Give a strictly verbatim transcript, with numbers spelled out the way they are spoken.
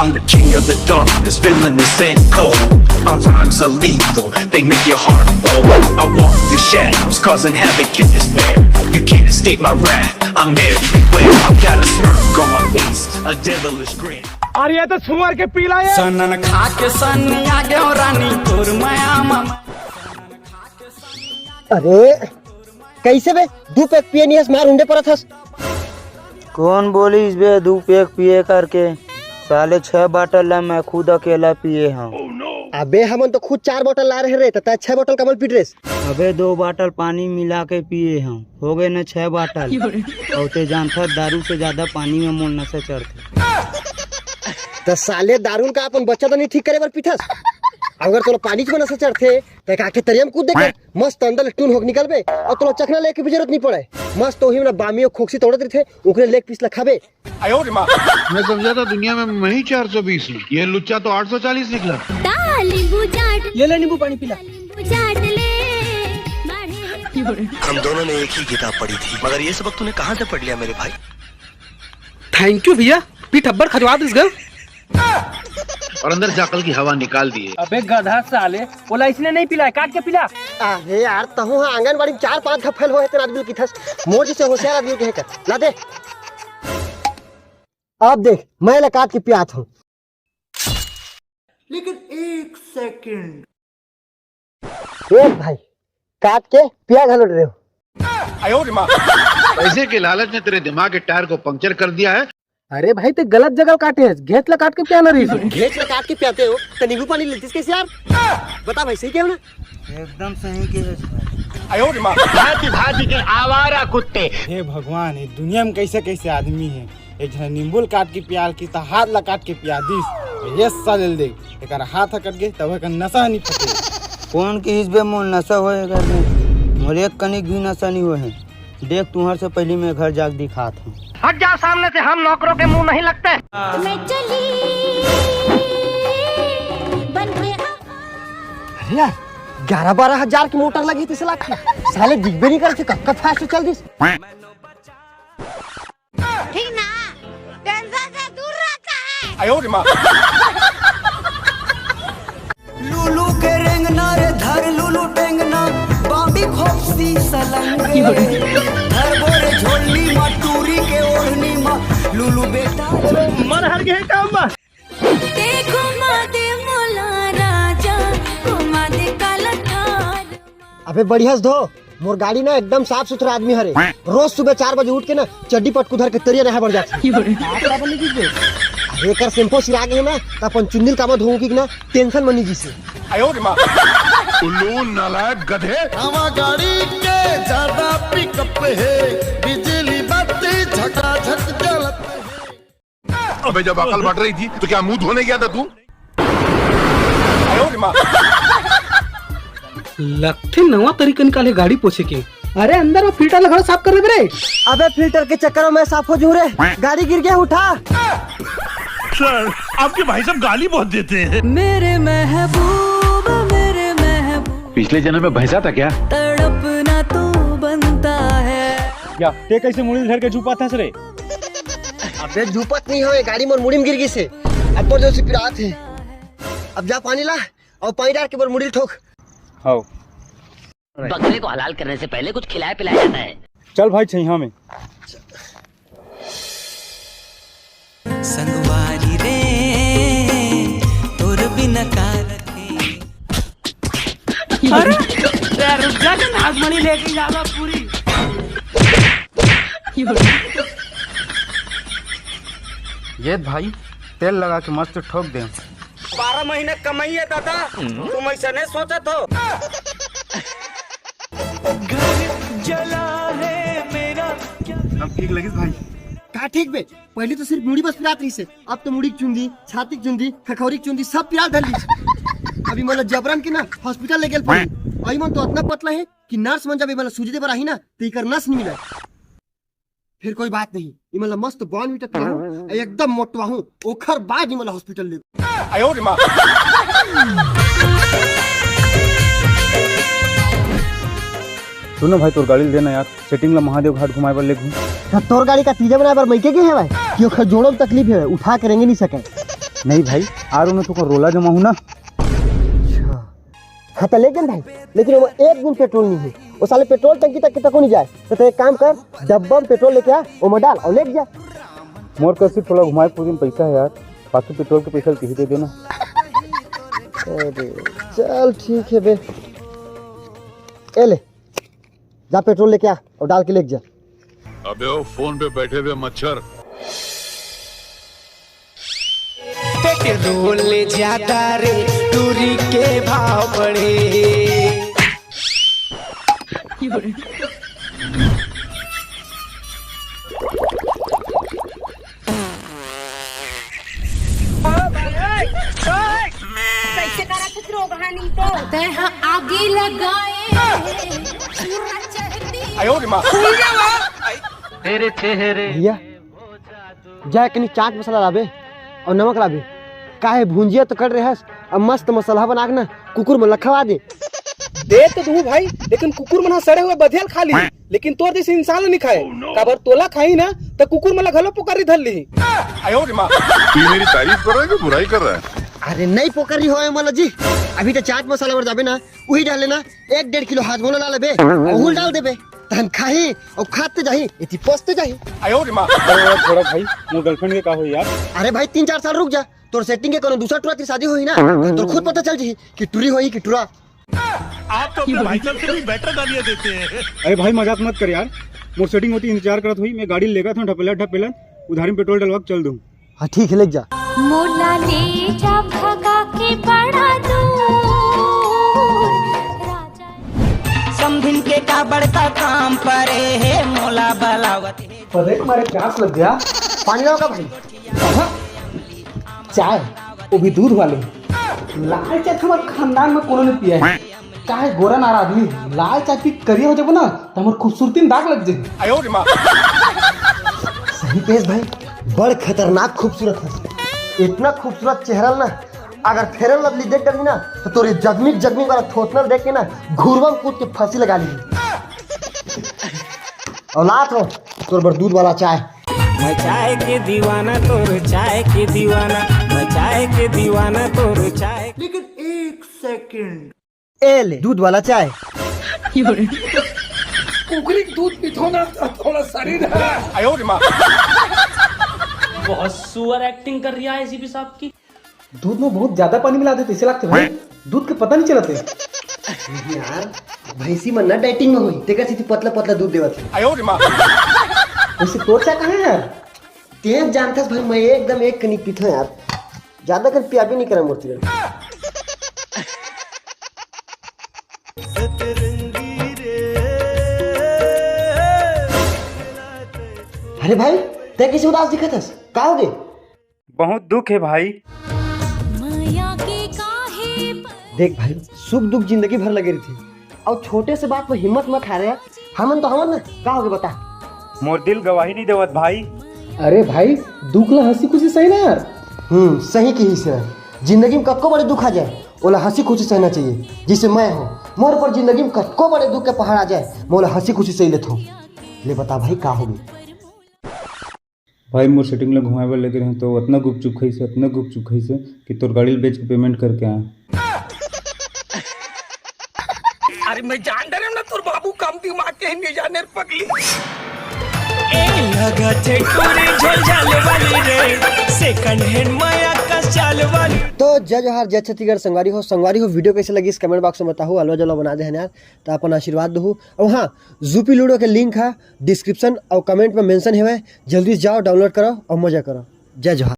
I'm the king of the darkness, villainous and cold. My rhymes are lethal, they make your heart fold. I walk through shadows, causing havoc and despair. You can't escape my wrath, I'm everywhere. I've got a smirk on my face, a devilish grin. अरे ये तो सुअर के पीला है। सनन खा के सन्नी आ गयो रानी तोर माया मा। अरे कैसे बे, दू पैक पिए नहीं हस, मार उंडे परत हस। कौन बोलिस बे दू पैक पिए करके? साले छह बाटल ला मैं खुद अकेला पिए हूँ। अबे हमन तो खुद चार बोतल ला रहे रे, त तै छह बोतल कमल पीट रेस। अबे दो बाटल पानी मिला के पिए हूँ, हो गए न छह बाटल। और ते जानथस दारू से ज्यादा पानी में मोर नशा चढ़थे। त साले दारू का अपन बच्चा तो नहीं ठीक करे बर पीथस। अगर तोला पानी में नशा चढ़थे त का के तरिया में कूद दे कर मस्त अंदर ले टून होके निकलबे और तोला चखना लेके भी जरूरत नहीं पड़े। मस्त वही में बामी और खोकसी तोड़त रहिथे, ओकरे लेग पीस ला खाबे। मैं समझा था दुनिया में मैं ही चार सौ बीस हूँ, ये लुच्चा तो आठ सौ चालीस निकला। दा नींबू चाट, ये ले नींबू पानी पी ला। नींबू चाट ले, मारे। हम दोनों ने एक ही किताब पढ़ी थी, मगर ये सबक तूने कहाँ से पढ़ लिया मेरे भाई? थैंक यू भैया, पीठ अब्बड़ खजवा दिस गा। और अंदर से अकल की हवा निकाल दिए। अबे गधा साले, ओला इसने नहीं पिलाए, काट के पिला। अरे यार, तहूँ हा आंगनबाड़ी में चार पांच घा फेल होए तेरा आदमी की थस। मोर जैसे होशियार आदमी के है कर। ला दे। अब देख, मैं ला काट के पियात हूँ। लेकिन एक सेकंड। ए भाई, काट के पिया घलो रहे हो। पैसे के लालच ने तेरे दिमाग के टायर को पंक्चर कर दिया है। अरे भाई, ते गलत जगह काटे है, घेंच ला काट के पियाना रही। घेंच ला काट के पियाते हो, तो नींबू पानी लेतीस कैसे यार? बता भाई, सही कहे ना? एकदम सही कहे भाई। भांति भांति के आवारा कुत्ते। हे भगवान, ये दुनिया में कैसे कैसे आदमी है। एक झन नींबू ल काट के पियाल की त हाथ ला काट के पिया दिस। ये साले ल देख, एकर हाथ ह कट गे तब एकर नसा ह नी फटे। कौन किहिस बे मोर नसा होए एकर में? मोर एक कनिक भी नसा नी होए हे। देख तुहर से पहली मैं घर जाके दिखात हूँ। हट जाओ सामने से, हम नौकरों के मुंह नहीं लगते। मैं चली बन के। अरे यार, ग्यारह बारह हजार की मोटर लगी तीस लाख की। साले दिखबे नहीं करते, कब कब फास्ट चल दिस। ठीक ना, टेंशन से दूर रहता है। आयो रे माँ। लूलू के रेंगना रे धर लूलू टेंगना, बाबी खोपसी सलंग रे। धर बोरे झोली मा टूरी के ओढ़नी मा, लूलू बेटा। मन हर गए काम बा। देखो मादे मोला राजा, को मादे काला ठार। अबे बढ़िया से धो, मोर गाड़ी ना एकदम साफ सुथरा आदमी हरे। रोज सुबह चार बजे उठ के ना चड्डी पटकू धर के तरिया नहाए बर जाथे। बाप रे, बनी की बे। अरे एकर शैम्पू सिरा गे हे ना, त अपन चुन्नी ल कामा धोऊं की ना, टेंशन मनी जिसे। आयो रे माँ। उल्लू नालायक गधे। हवा गाड़ी के ज्यादा पिकअप है, बिजली बत्ती झकाझक जलत है। अबे जब अकल बढ़ रही थी तो क्या मुंह धोने गया था तू? लगथे नवा तरीका निकाले गाड़ी पोछे के। अरे अंदर वो फिल्टर ला घलो साफ कर दे रे। अबे फिल्टर के चक्कर में साफ हो जू रे। गाड़ी गिर गया उठा। सर, आपके भाई साहब गाली बहुत देते हैं। मेरे महबूब, मेरे महबूब। पिछले जन्म में भैंसा था क्या? तड़पना तो बनता है। या, ते कैसे मुड़ी धर के झुपात हस रे? अबे झुपत नहीं हो, ये गाड़ी मोर मुड़ी में गिर गई से। अब जोर से पिरात है। अब जा पानी ला और पानी डाल के मोर मुड़ी ठोक। हाओ। बकरे को हलाल करने से पहले कुछ खिलाया पिलाया जाता है। चल भाई छैहा में। संगवारी रे, तोर बिना का रखे। अरे, यार, रुक जा, नागमणि लेके जावा पूरी। ये भाई, तेल लगा के मस्त ठोक दे। बारह महीने कमाई है दादा, तुम ऐसा नहीं सोचा तो। घर जला है मेरा। अब ठीक लगिस भाई? का ठीक बे? पहले तो सिर्फ मुड़ी बस पिरात रही से, अब तो मुड़ी की चुंदी, छाती की चुंदी, खखौरी की चुंदी, सब पिरात धर ली। अभी मतलब जबरन के ना हॉस्पिटल ले गेल पड़ी। अभी मन तो इतना पतला है कि नर्स मन जब ये मतलब सूजी दे बर आही ना, तो इकर नस नहीं मिला। फिर कोई बात नहीं, इमन ला मस्त बॉर्नविटा पिलाहूं, एकदम मोटवाहूं, ओखर बाद इमन ला हॉस्पिटल ले। आयो रे माँ। सुनो भाई, तोर गाड़ी ले देना यार, सेटिंग ला महादेव घाट घुमाए बर ले घूम। त तोर गाड़ी का तीजा बनाए बर मइके गे हे भाई, कि ओखर जोड़ो में तकलीफ हे, उठा के रेंगे नहीं सके। नहीं भाई, आर ओ में तो रोला जमाहूँ ना। अच्छा। हाँ, तो ले जा भाई, लेकिन ओमा एक बूंद पेट्रोल नहीं है। वो साले पेट्रोल टंकी तक के तको नहीं जाए। तो तैं एक काम कर, डब्बा में पेट्रोल लेके आ, ओमा डाल अउ लेके जा। मोर कस थोड़ा घुमाए पूरे में पैसा है यार, बाकी पेट्रोल के पैसा ल तिही दे देना। अरे, चल ठीक है बे। ए ले, जा पेट्रोल लेके आ अउ डाल के लेके जा। अबे ओ फोन पे बैठे हुए मच्छर। पेट्रोल ज्यादा रे, टूरी के भाव बढ़े। कैसे करत हस रोगहानी तो? तैं ह आगी लगाए, पूरा चहती। आयो रे माँ। भैया, जा कनी चाट मसाला लाबे अउ नमक लाबे। काहे भुंजिया तो कर रहे हस, अब मस्त मसाला बना के ना कुकुर मन ल खवा दे। दे तो दूँ भाई, लेकिन कुकुर मन ह सड़े हुए बधिया ल खा ली, लेकिन तोर जैसे इंसान ल नहीं खाए। काबर तोला खाही ना, त कुकुर मन ल घलो पुकारी धर ली। आयो रे माँ। तू मेरी तारीफ कर रहा है कि बुराई कर रहा है? अरे नहीं पोकरी होए मला जी, अभी तो चाट मसाला बर जाबे ना, उही डाले ना, एक डेढ़ किलो हाजमोला ला लेबे, अउ उही डाल देबे, तहन खाही अउ खाते जाही, एती पसते जाही। आयो रे माँ। अरे थोड़ा भाई, मोर गर्लफ्रेंड के का होई यार? अरे भाई, तीन चार साल रुक जा, तोर सेटिंग के कोनो दूसरा टुरा ती शादी होही ना, तोर खुद पता चल जाही कि टुरी होही कि टुरा। आप तो अपने भाई साहब से भी बेटर गालियां देते हैं। अरे भाई, मजाक मत कर यार, मोर सेटिंग होती, इंतजार करत होही, मैं गाड़ी लेगा था ढपेला ढपेला, उधारी में पेट्रोल डलवा के चल दूँ। हाँ ठीक है, ले जा। मोला ले जा भगा के बड़ा दूर, राजा। समधिन के का बड़का काम परे हे, मोला बलावत हे। पता है तुम्हारे प्यास लग गया, पानी लाओ का भाई? हाँ। चाय, वो भी दूध वाले। लाल चाय तो हमारे खानदान में कोनो नहीं पिया है। काहे गोरा नारा आदमी, लाल चाय पी करिया हो जाबो ना, तो हमार खूबसूरती में दाग लग जाए। आयो रे माँ। सही पेश भाई, बड़ खतरनाक खूबसूरत है। इतना खूबसूरत चेहरा ना, अगर फेयर लवली देख डरी ना, तो तोरे जगमिग जगमिग वाला थोथना देख के ना, घुरवा में कूद के फांसी लगा ली। औलाद हो, तोर बर दूध वाला चाय। मैं चाय के दीवाना, तोर चाय के दीवाना, मैं चाय के दीवाना, तोर चाय। लेकिन एक सेकंड। ए ले, दूध वाला चाय। कुकरी के दूध पीथो ना, तो थोड़ा शरीर है। आयो रे माँ। बहुत सुअर एक्टिंग कर रही है एसीपी साहब की। दूध में बहुत ज्यादा पानी मिला देते, इसे लगते भाई, दूध के पता नहीं चलते। यार, भैंसी मन ना डाइटिंग में होई, तेकर सेती पतला पतला दूध देवत है। आयो रे माँ। वैसे तोर चाय कहाँ है यार? तें जानथस भाई, मैं एकदम एक कनी पीथो यार, ज्यादा कर पिया भी नहीं करा मूर्ति। अरे भाई, तें कैसे उदास दिखत हस? का हो गे? बहुत दुख है भाई। मया के काहे पर देख भाई, सुख दुख जिंदगी भर लगे रहिथे, अउ छोटे से बात में हिम्मत मत हारे यार। हमन तो हमन ना, का हो गे बता? मोर दिल गवाही नहीं देवत भाई। अरे भाई, दुख ला हंसी खुशी सही ना यार। हम्म, सही कहिस यार। जिंदगी में कतको बड़े दुख आ जाए, ओला हंसी खुशी सहना चाहिए। जैसे मैं हूँ, मोर पर जिंदगी में कतको बड़े दुख के पहाड़ आ जाए, मैं ओला हंसी खुशी सही लेथों। ले बता भाई, का हो गे? भाई, मोर सेटिंग ला घुमाए बर लेगे रहें, तो अतना गुपचुप खाइस, अतना गुपचुप खाइस कि तोर गाड़ी ल बेच के पेमेंट करके आए। अरे, मैं जान डरे ना, तोर बाबू कम दिमाग के नहीं जाने रे पगली। ए, लगा थे टूरी झलझल वाली रे, सेकंड हैंड माया का चाल वाली। तो जय जोहार, जय छत्तीसगढ़ संगवारी हो। संगवारी हो, वीडियो कैसे लगिस, कमेंट बॉक्स में बताहू, अलवा जलवा बना दे हन यार, तो अपन आशीर्वाद दहू। और हाँ, जूपी लूडो के लिंक है डिस्क्रिप्शन और कमेंट में मेंशन हेवय, जल्दी जाओ, डाउनलोड करो और मजा करो। जय जोहार।